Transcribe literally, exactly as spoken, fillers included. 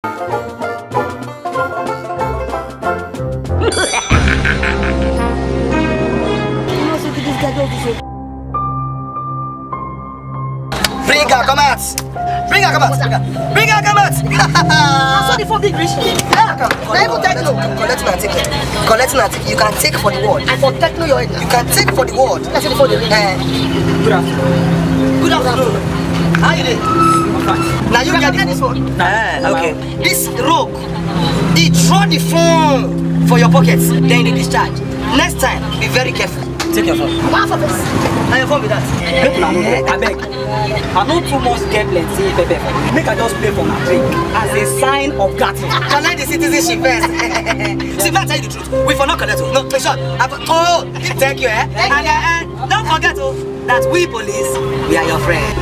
You know, say this guy just do so. Bring her, come out. Bring her, come out. Bring her, come out. I saw the phone big reach. Now even Tecno. Collect my ticket. Collect my ticket. You can take for the world. I for Tecno your head now. You can take for the world. I saw the phone dey ring. Eh. Good afternoon. Good afternoon. How you dey? Now you get this phone. Ah, okay. This rogue, he throw the phone for your pocket, then he discharge. Next time, be very careful. Take your phone. Come out of this. Now your phone be that. Make una know, abeg. I no too much get plenty pepper. Make I just pay for my drink as a sign of gratitude. Collect the citizenship first. See, if I tell you the truth, we for not collect. Oh. No, in short, I for, oh, thank you, eh? And, eh, eh, don't forget, oh, that we police, we are your friend.